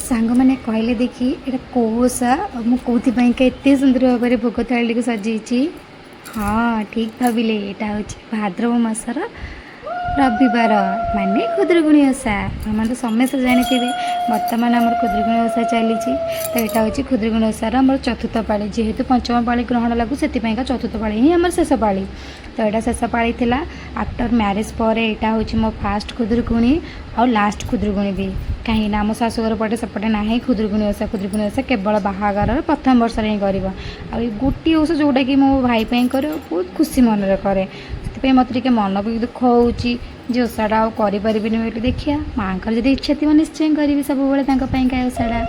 ସାଙ୍ଗମାନେ, କହିଲେ ଦେଖି, ଏଇଟା କେଉଁ ଓଷା ଆଉ ମୁଁ କେଉଁଥିପାଇଁକା ଏତେ ସୁନ୍ଦର ଭାବରେ ଭୋଗ ଥାଳିଟିକୁ ସଜେଇଛି? ହଁ, ଠିକ୍ ଭାବିଲେ। ଏଇଟା ହେଉଛି ଭାଦ୍ରବ ମାସର ରବିବାର, ମାନେ ଖୁଦୁରୁକୁଣୀ ଓଷା। ଆପଣମାନେ ତ ସମସ୍ତେ ଜାଣିଥିବେ, ବର୍ତ୍ତମାନ ଆମର ଖୁଦୁରୁକୁଣୀ ଓଷା ଚାଲିଛି। ତ ଏଇଟା ହେଉଛି ଖୁଦୁରୁକୁଣୀ ଓଷାର ଆମର ଚତୁର୍ଥ ପାଳି। ଯେହେତୁ ପଞ୍ଚମ ପାଳି ଗ୍ରହଣ ଲାଗୁ, ସେଥିପାଇଁକା ଚତୁର୍ଥ ପାଳି ହିଁ ଆମର ଶେଷ ପାଳି। ତ ଏଇଟା ଶେଷ ପାଳି ଥିଲା। ଆଫ୍ଟର ମ୍ୟାରେଜ୍ ପରେ ଏଇଟା ହେଉଛି ମୋ ଫାଷ୍ଟ ଖୁଦୁରୁକୁଣୀ ଆଉ ଲାଷ୍ଟ ଖୁଦୁରୁକୁଣୀ ବି। କାହିଁକିନା ଆମ ଶାଶୁଘର ପଟେ ସେପଟେ ନାହିଁ ଖୁଦୁରୁକୁଣୀ ଓଷା। ଖୁଦୁରୁକୁଣୀ ଓଷା କେବଳ ବାହାଘରର ପ୍ରଥମ ବର୍ଷରେ ହିଁ କରିବ। ଆଉ ଏଇ ଗୋଟିଏ ଓଷା ଯେଉଁଟାକି ମୋ ଭାଇ ପାଇଁ କରେ, ବହୁତ ଖୁସି ମନରେ କରେ। ସେଥିପାଇଁ ମୋତେ ଟିକେ ମନ ବି ଦୁଃଖ ହେଉଛି ଯେ ଓଷାଟା ଆଉ କରିପାରିବିନି ବୋଲି। ଦେଖିବା, ମାଆଙ୍କର ଯଦି ଇଚ୍ଛା ଥିବ, ନିଶ୍ଚୟ କରିବି ସବୁବେଳେ ତାଙ୍କ ପାଇଁକା ଓଷାଟା।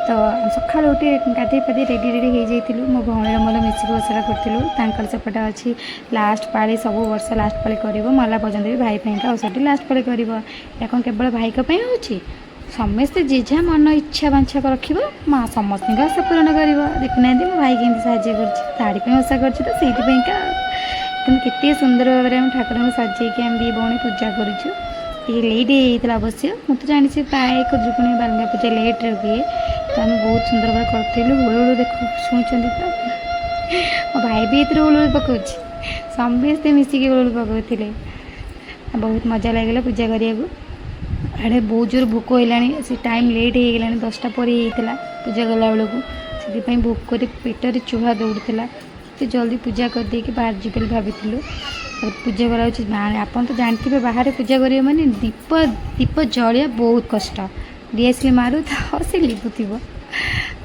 ତ ସକାଳୁ ଉଠି ଗାଧେଇ ପାଧେଇ ରେଡ଼ି ରେଡ଼ି ହେଇଯାଇଥିଲୁ। ମୋ ଭଉଣୀର ମୋର ମିଶିକି ଓଷାଟା କରିଥିଲୁ। ତାଙ୍କର ସେପଟେ ଅଛି ଲାଷ୍ଟ ପାଳି, ସବୁ ବର୍ଷ ଲାଷ୍ଟ ପାଳି କରିବ। ମଲା ପର୍ଯ୍ୟନ୍ତ ବି ଭାଇ ପାଇଁକା ଓଷାଟି ଲାଷ୍ଟ ପାଳି କରିବ। ଏଇଟା କ'ଣ କେବଳ ଭାଇଙ୍କ ପାଇଁ ହେଉଛି? ସମସ୍ତେ ଯିଏ ଯାହା ମନ ଇଚ୍ଛା ବାଞ୍ଛା ରଖିବ, ମା ସମସ୍ତଙ୍କ ଆଶା ପୂରଣ କରିବ। ଦେଖୁନାହାନ୍ତି, ମୋ ଭାଇ କେମିତି ସାହାଯ୍ୟ କରୁଛି। ତାରି ପାଇଁ ଓଷା କରୁଛି ତ ସେଇଥିପାଇଁକା। କିନ୍ତୁ କେତେ ସୁନ୍ଦର ଭାବରେ ଆମେ ଠାକୁରଙ୍କୁ ସଜେଇକି ଆମେ ଦୁଇ ଭଉଣୀ ପୂଜା କରୁଛୁ। ଟିକେ ଲେଟ୍ ହେଇଯାଇଥିଲା ଅବଶ୍ୟ। ମୁଁ ତ ଜାଣିଛି, ପ୍ରାୟ ଖୁଦୁରୁକୁଣୀ, ବାଲୁଙ୍ଗା ପୂଜା ଲେଟ୍ରେ ହୁଏ। ତ ଆମେ ବହୁତ ସୁନ୍ଦର ଭାବରେ କରିଥିଲୁ। ହୁଳୁହୁଳୁ ଦେଖୁ, ଶୁଣୁଛନ୍ତି ତ? ମୋ ଭାଇ ବି ଏଥିରେ ହୁଳୁହୁଳୁ ପକାଉଛି। ସମସ୍ତେ ମିଶିକି ହୁଳୁହୁଳୁ ପକାଉଥିଲେ। ବହୁତ ମଜା ଲାଗିଲା ପୂଜା କରିବାକୁ। ଆଡ଼େ ବହୁତ ଜୋର ଭୋକ ହେଲାଣି। ସେ ଟାଇମ୍ ଲେଟ୍ ହେଇଗଲାଣି, 10ଟା ପରେ ହେଇଯାଇଥିଲା ପୂଜା କଲା ବେଳକୁ। ସେଥିପାଇଁ ଭୋକରେ ପେଟରେ ଚୁହା ଦୌଡ଼ୁଥିଲା। ଏତେ ଜଲ୍ଦି ପୂଜା କରିଦେଇକି ବାହାରି ଯିବୁ ବୋଲି ଭାବିଥିଲୁ। ତାପରେ ପୂଜା କରାହେଉଛି। ଆପଣ ତ ଜାଣିଥିବେ, ବାହାରେ ପୂଜା କରିବେ ମାନେ ଦୀପ ଦୀପ ଜଳିବା ବହୁତ କଷ୍ଟ। ଡିଆସିଲି ମାରୁ ତ ସେ ଲିଭୁଥିବ।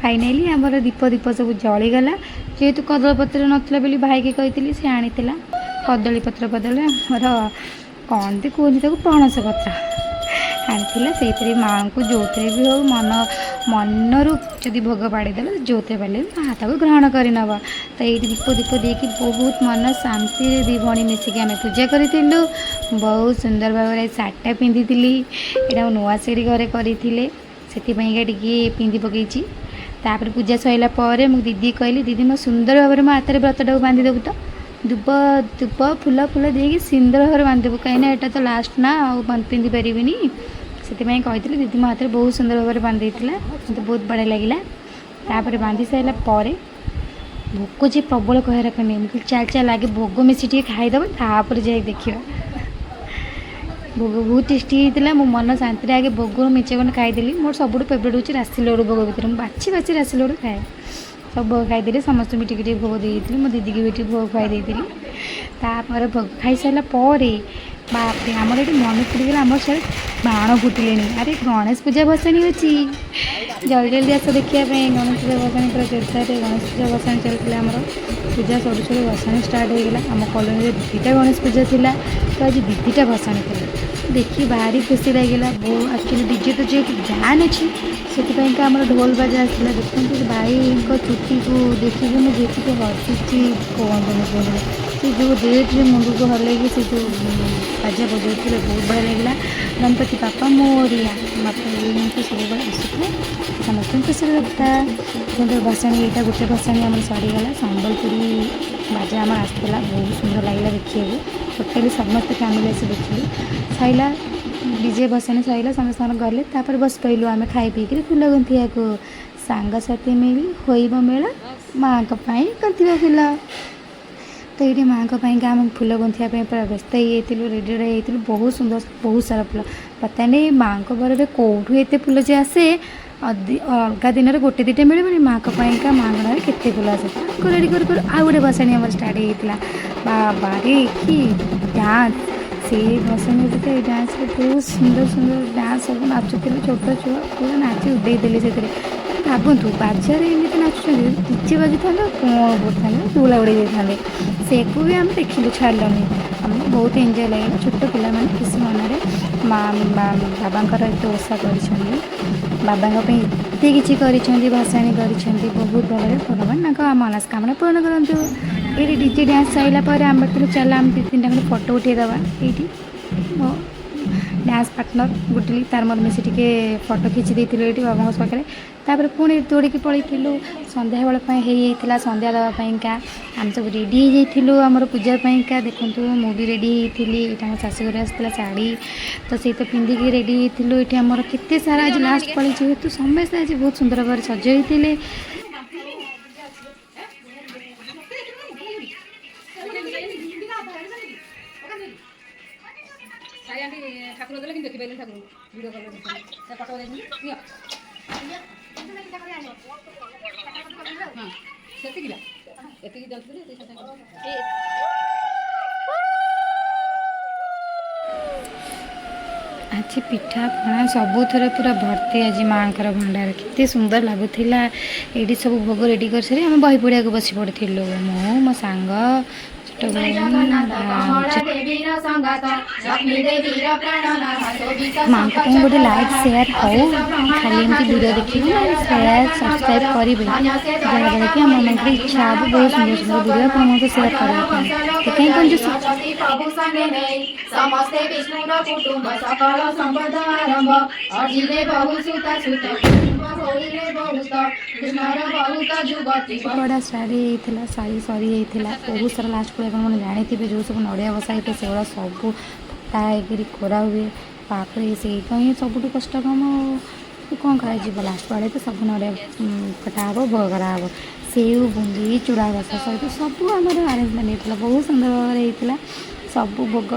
ଫାଇନାଲି ଆମର ଦୀପ ଦୀପ ସବୁ ଜଳିଗଲା। ଯେହେତୁ କଦଳୀପତ୍ର ନଥିଲା ବୋଲି ଭାଇକି କହିଥିଲି, ସେ ଆଣିଥିଲା କଦଳୀ ପତ୍ର ବଦଳରେ ଆମର କ'ଣ ବି କୁହନ୍ତି ତାକୁ, ପଣସ ପତ୍ର ଆଣିଥିଲା। ସେଇଥିରେ ମାଆଙ୍କୁ ଯେଉଁଥିରେ ବି ହଉ, ମନରୁ ଯଦି ଭୋଗ ବାଢ଼ିଦେଲେ, ଯେଉଁଥିରେ ପାରିଲେ ବି ମା ତାକୁ ଗ୍ରହଣ କରିନେବ। ତ ଏଇଠି ଦୀପ ଦୀପ ଦେଇକି ବହୁତ ମନ ଶାନ୍ତିରେ ଦୁଇ ଭଉଣୀ ମିଶିକି ଆମେ ପୂଜା କରିଥିଲୁ। ବହୁତ ସୁନ୍ଦର ଭାବରେ ଶାଢ଼ୀଟା ପିନ୍ଧିଥିଲି। ଏଇଟା ମୁଁ ନୂଆ ଶାଢ଼ୀ ଘରେ କରିଥିଲେ, ସେଥିପାଇଁକା ଟିକେ ପିନ୍ଧି ପକେଇଛି। ତାପରେ ପୂଜା ସରିଲା ପରେ ମୁଁ ଦିଦି କହିଲି, "ଦିଦି, ମୋ ସୁନ୍ଦର ଭାବରେ ମୋ ହାତରେ ବ୍ରତଟାକୁ ବାନ୍ଧିଦେବୁ ତ। ଦୁବ ଦୁବ ଫୁଲ ଫୁଲ ଦେଇକି ସୁନ୍ଦର ଭାବରେ ବାନ୍ଧିଦେବୁ, କାହିଁକିନା ଏଇଟା ତ ଲାଷ୍ଟ ନା, ଆଉ ପିନ୍ଧି ପାରିବିନି।" ସେଥିପାଇଁ କହିଥିଲି। ଦିଦି ମୋ ହାତରେ ବହୁତ ସୁନ୍ଦର ଭାବରେ ବାନ୍ଧି ଦେଇଥିଲା। ମୋତେ ବହୁତ ବଢ଼ିଆ ଲାଗିଲା। ତାପରେ ବାନ୍ଧି ସାରିଲା ପରେ ଭୋକ ଯେ ପ୍ରବଳ, କହିବାର ନାହିଁ। ମୁଁ କହିଲି, "ଚାଲ ଚାଲ, ଆଗେ ଭୋଗ ମିଶି ଟିକେ ଖାଇଦେବା, ତାପରେ ଯାଇକି ଦେଖିବା।" ଭୋଗ ବହୁତ ଟେଷ୍ଟି ହେଇଥିଲା। ମୁଁ ମନ ଶାନ୍ତିରେ ଆଗେ ଭୋଗ ମେଞ୍ଚେ ଖଣ୍ଡେ ଖାଇଦେଲି। ମୋର ସବୁଠୁ ଫେବରେଟ୍ ହେଉଛି ରାଶି ଲଡ଼ୁ। ଭୋଗ ଭିତରେ ମୁଁ ବାଛି ବାଛି ରାଶି ଲଡ଼ୁ ଖାଏ। ସବୁ ଭୋଗ ଖାଇଦେଲି। ସମସ୍ତଙ୍କୁ ବି ଟିକେ ଟିକେ ଭୋଗ ଦେଇଦେଇଥିଲି। ମୋ ଦିଦିକି ବି ଟିକେ ଭୋଗ ଖୁଆଇ ଦେଇଥିଲି। ତାପରେ ଭୋଗ ଖାଇସାରିଲା ପରେ, ବାପରେ, ଆମର ଏଠି ମନେ ପଡ଼ିଗଲା, ଆମର ସିଆଡ଼େ ବାଣ ଫୁଟିଲେଣି। ଆରେ, ଗଣେଶ ପୂଜା ଭସାଣି ଅଛି, ଜଲ୍ଦି ଜଲ୍ଦି ଆସ ଦେଖିବା ପାଇଁ। ଗଣେଶ ପୂଜା ଭସାଣି ପୁରା ଜୋରଦାରରେ ଗଣେଶ ପୂଜା ଭସାଣି ଚାଲିଥିଲା। ଆମର ପୂଜା ସରୁ ସରୁ ଭସାଣି ଷ୍ଟାର୍ଟ ହେଇଗଲା। ଆମ କଲୋନୀରେ ଦୁଇଟା ଗଣେଶ ପୂଜା ଥିଲା, ତ ଆଜି ଦୁଇ ଦୁଇଟା ଭସାଣି ଥିଲା। ଦେଖି ଭାରି ଖୁସି ଲାଗିଲା ବହୁ। ଆକ୍ଚୁଆଲି ଡିଜେ ତ ଯେହେତୁ ବ୍ୟାନ୍ ଅଛି, ସେଥିପାଇଁକା ଆମର ଢୋଲ ବାଜା ଆସିଥିଲା। ଦେଖନ୍ତୁ, ସେ ଭାଇଙ୍କ ଚୁଟିକୁ ଦେଖିକି ମୁଁ ଯେତିକି ହସିଛି, କୁହନ୍ତୁନି କୁହନ୍ତୁନି। ସେ ଯେଉଁ ରେଟ୍ରେ ମୁଣ୍ଡକୁ ହଲେଇକି ସେ ଯେଉଁ ବାଜା ବଜାଉଥିଲେ, ବହୁତ ବଢ଼ିଆ ଲାଗିଲା। ଗଣପତି ବାପ୍ପା ମୋରିଆ। ବାପା ଏମିତି ସବୁବେଳେ ଆସୁଥାଏ, ସମସ୍ତଙ୍କୁ ଖୁସିରେ ରଖିଥା। କିନ୍ତୁ ଭସାଣି, ଏଇଟା ଗୋଟେ ଭସାଣି ଆମର ସରିଗଲା। ସମ୍ବଲପୁରୀ ବାଜା ଆମର ଆସିଥିଲା। ବହୁତ ସୁନ୍ଦର ଲାଗିଲା ଦେଖିବାକୁ। ଟୋଟାଲି ସମସ୍ତେ ଫ୍ୟାମିଲି ଆସି ଦେଖିଲୁ। ସରିଲା ଡିଜେ ଭସାଣି ସରିଲା, ସମସ୍ତଙ୍କର ଗଲେ। ତାପରେ ବସି ପଇଲୁ ଆମେ ଖାଇ ପିଇକିରି ଫୁଲ ଗୁନ୍ଥିବାକୁ। ସାଙ୍ଗସାଥି ମିଳି ହୋଇବ ମେଳା, ମାଆଙ୍କ ପାଇଁ ଗୁନ୍ଥିବା ଫୁଲ। ତ ଏଇଠି ମାଆଙ୍କ ପାଇଁକା ଆମେ ଫୁଲ ଗୁନ୍ଥିବା ପାଇଁ ପୁରା ବ୍ୟସ୍ତ ହେଇଯାଇଥିଲୁ, ରେଡ଼ି ହେଇଯାଇଥିଲୁ। ବହୁତ ସୁନ୍ଦର, ବହୁତ ସାରା ଫୁଲ। ପତା ନେଇ ମାଆଙ୍କ ବରରେ କେଉଁଠୁ ଏତେ ଫୁଲ ଯେ ଆସେ। ଅଲଗା ଦିନରେ ଗୋଟେ ଦୁଇଟା ମିଳିବନି, ମାଆଙ୍କ ପାଇଁକା, ମାଆଙ୍କ ନାଁରେ କେତେ ଫୁଲ ଆସେ। ତାକୁ ରେଡ଼ି କରୁ କରୁ ଆଉ ଗୋଟେ ଭସାଣି ଆମର ଷ୍ଟାର୍ଟ ହେଇଯାଇଥିଲା। ବାବାରେ, କି ଡ୍ୟାନ୍ସ! ସେ ଭସାଣିରେ ତ ଏଇ ଡ୍ୟାନ୍ସରେ ବହୁତ ସୁନ୍ଦର ସୁନ୍ଦର ଡ୍ୟାନ୍ସ ସବୁ ନାଚୁଥିଲେ। ଛୋଟ ଛୁଆ ପୁରା ନାଚି ଉଡ଼େଇ ଦେଲେ ସେଥିରେ। ଭାବନ୍ତୁ, ବାଜାରେ ଏମିତି ନାଚୁଛନ୍ତି, ଡିଜେ ବାଜୁଥାନ୍ତା କ'ଣ କରୁଥାନ୍ତେ? ଧୂଳା ଉଡ଼େଇ ଦେଇଥାନ୍ତେ। ସେକୁ ବି ଆମେ ଦେଖିଲୁ, ଛାଡ଼ିଲୁନି। ଆମକୁ ବହୁତ ଏନ୍ଜୟ ଲାଗିଲା। ଛୋଟ ପିଲାମାନେ ଖୁସି ମନରେ ମା ବାବାଙ୍କର ଏତେ ଓଷା କରିଛନ୍ତି, ବାବାଙ୍କ ପାଇଁ ଏତେ କିଛି କରିଛନ୍ତି, ଭସାଣି କରିଛନ୍ତି ବହୁତ ଭଲରେ। ଭଗବାନ ତାଙ୍କ ମନସ୍କାମନା ପୂରଣ କରନ୍ତୁ। ଏଇଠି ଡିଜେ ଡ୍ୟାନ୍ସ ସରିଲା ପରେ ଆମେ କହିଲୁ, ଚାଲ ଆମେ ଦୁଇ ତିନିଟା ଖଣ୍ଡେ ଫଟୋ ଉଠେଇଦେବା। ଏଇଠି ଡ୍ୟାନ୍ସ ପାର୍ଟନର ଗୁଡଲି, ତାର ମୋର ମିଶି ଟିକେ ଫଟୋ ଖିଚି ଦେଇଥିଲୁ ଏଇଠି ବାବାଙ୍କ ପାଖରେ। ତାପରେ ପୁଣି ଦୌଡ଼ିକି ପଳେଇଥିଲୁ। ସନ୍ଧ୍ୟାବେଳ ପାଇଁ ହେଇଯାଇଥିଲା। ସନ୍ଧ୍ୟା ଦେବା ପାଇଁକା ଆମେ ସବୁ ରେଡ଼ି ହେଇଯାଇଥିଲୁ ଆମର ପୂଜା ପାଇଁକା। ଦେଖନ୍ତୁ, ମୁଁ ବି ରେଡ଼ି ହେଇଥିଲି। ଏଇଟା ଆମ ଶାଶୁଘରେ ଆସିଥିଲା ଶାଢ଼ୀ, ତ ସେଇ ତ ପିନ୍ଧିକି ରେଡ଼ି ହେଇଥିଲୁ। ଏଠି ଆମର କେତେ ସାରା, ଆଜି ଲାଷ୍ଟ ପାଳି ଯେହେତୁ ସମସ୍ତେ ଆଜି ବହୁତ ସୁନ୍ଦର ଭାବରେ ସଜ ହେଇଥିଲେ। ଠାକୁର ଦେଲେ କିନ୍ତୁ ଦେଖିପାରିଲେନି ଠାକୁରଙ୍କୁ। ଭିଡ଼ିଓ କଲ୍ ସେ କଟକ ଯାଇଛନ୍ତି। ନିଅ, ହଁ, ସେତିକି ବା, ଏତିକି ଜଲ୍ଦି ଏତିକି। ଆଜି ପିଠା ପଣା ସବୁଥିରେ ପୁରା ଭର୍ତ୍ତି ଆଜି ମାଆଙ୍କର ଭଣ୍ଡାର। କେତେ ସୁନ୍ଦର ଲାଗୁଥିଲା। ଏଇଠି ସବୁ ଭୋଗ ରେଡ଼ି କରିସାରି ଆମେ ବହି ପଢ଼ିବାକୁ ବସି ପଡ଼ିଥିଲୁ, ମୁଁ, ମୋ ସାଙ୍ଗ, ଛୋଟ ଭଉଣୀ। ମାଆଙ୍କ ପାଇଁ ଗୋଟେ ଲାଇକ୍ ସେୟାର ହଉ। ଖାଲି ଏମିତି ଭିଡ଼ିଓ ଦେଖିବେ ନା ସେୟାର ସବସ୍କ୍ରାଇବ୍ କରିବେ, ଯାହାଦ୍ୱାରା କି ଆମମାନଙ୍କର ଇଚ୍ଛା ହେବ ବହୁତ ସୁନ୍ଦର ସୁନ୍ଦର ଭିଡ଼ିଓ ଆପଣମାନଙ୍କୁ ସେୟାର କରିବା ପାଇଁ। ତ କାହିଁ କଞ୍ଜୁସି? ପ୍ରଭୁ ସଙ୍ଗେ ନେଇ ସମସ୍ତେ ବିଷ୍ଣୁର କୁଟୁମ୍ବ, ସକଳ ସମ୍ପଦ ଆରମ୍ଭ। ଅର୍ଜିଲେ ବହୁ ସୁତା ସୁତ, କୁଟୁମ୍ବ ହୋଇଲେ ବହୁତ, କୃଷ୍ଣର ବହୁତ ଯୁବତୀ। ପଢ଼ା ସାରି ହେଇଥିଲା, ଶାଢ଼ୀ ସରିଯାଇଥିଲା ବହୁତ ସାରା। ଲାଷ୍ଟ ପରେ ଆପଣମାନେ ଜାଣିଥିବେ, ଯେଉଁ ସବୁ ନଡ଼ିଆ ବସା ହେଇଥାଏ, ସେଗୁଡ଼ା ସବୁ ଫଟା ହେଇକିରି କୋରା ହୁଏ। ତାପରେ ସେଇଟା ହିଁ ସବୁଠୁ କଷ୍ଟ କାମ। ଆଉ କ'ଣ କରାଯିବ? ଲାଷ୍ଟ ବେଳେ ତ ସବୁ ନଡ଼ିଆ ଫଟା ହେବ, ଭୋଗ କରାହେବ। ସେଉ ବୁନ୍ଦି, ଚୂଡ଼ା ଘସା ସହିତ ସବୁ ଆମର ଆରେଞ୍ଜମେଣ୍ଟ ହେଇଥିଲା। ବହୁତ ସୁନ୍ଦର ଭାବରେ ହେଇଥିଲା ସବୁ ଭୋଗ।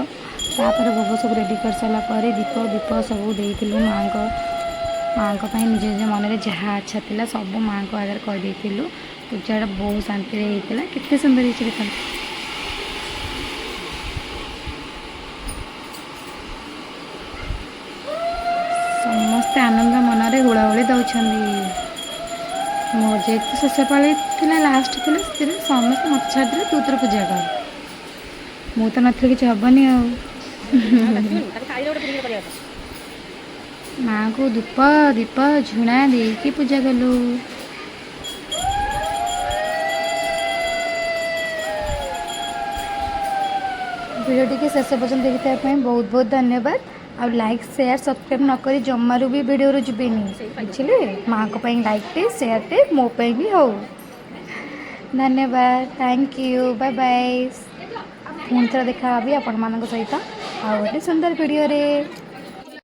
ତାପରେ ଭୋଗ ସବୁ ରେଡ଼ି କରିସାରିଲା ପରେ ଦୀପ ଦୀପ ସବୁ ଦେଇଥିଲୁ ମାଆଙ୍କ ପାଇଁ। ନିଜ ନିଜ ମନରେ ଯାହା ଇଚ୍ଛା ଥିଲା, ସବୁ ମାଆଙ୍କ ଆଗରେ କହିଦେଇଥିଲୁ। ପୂଜାଟା ବହୁତ ଶାନ୍ତିରେ ହେଇଥିଲା। କେତେ ସୁନ୍ଦର ହେଇଛି ଦେଖନ୍ତୁ। ସମସ୍ତେ ଆନନ୍ଦ ମନରେ ହୁଳହୁଳି ଦେଉଛନ୍ତି। ମୋର ଯେହେତୁ ଶେଷ ପାଳି ଥିଲା, ଲାଷ୍ଟ ଥିଲା, ସେଥିପାଇଁ ସମସ୍ତେ ମୋତେ ଛାଡ଼ିଦେଲେ, ତୁ ତୋର ପୂଜା କର, ମୁଁ ତ ନଥିଲେ କିଛି ହେବନି ଆଉ। ତାକୁ ଥାଳିରେ ଗୋଟେ ପୁରିକି କରିବା କଥା। ମାଆଙ୍କୁ ଧୂପ ଦୀପ ଝୁଣା ଦେଇକି ପୂଜା କଲୁ। ଭିଡ଼ିଓ ଟିକେ ଶେଷ ପର୍ଯ୍ୟନ୍ତ ଦେଖିଥିବା ପାଇଁ ବହୁତ ବହୁତ ଧନ୍ୟବାଦ। ଆଉ ଲାଇକ୍ ସେୟାର ସବସ୍କ୍ରାଇବ୍ ନ କରି ଜମାରୁ ବି ଭିଡ଼ିଓରୁ ଯିବେନି, ବୁଝିଲେ? ମାଆଙ୍କ ପାଇଁ ଲାଇକ୍ଟେ ସେୟାରଟେ ମୋ ପାଇଁ ବି ହଉ। ଧନ୍ୟବାଦ, thank you, bye bye. ପୁଣି ଥରେ ଦେଖା ହେବି ଆପଣମାନଙ୍କ ସହିତ ଆଉ ଗୋଟେ ସୁନ୍ଦର ଭିଡ଼ିଓରେ।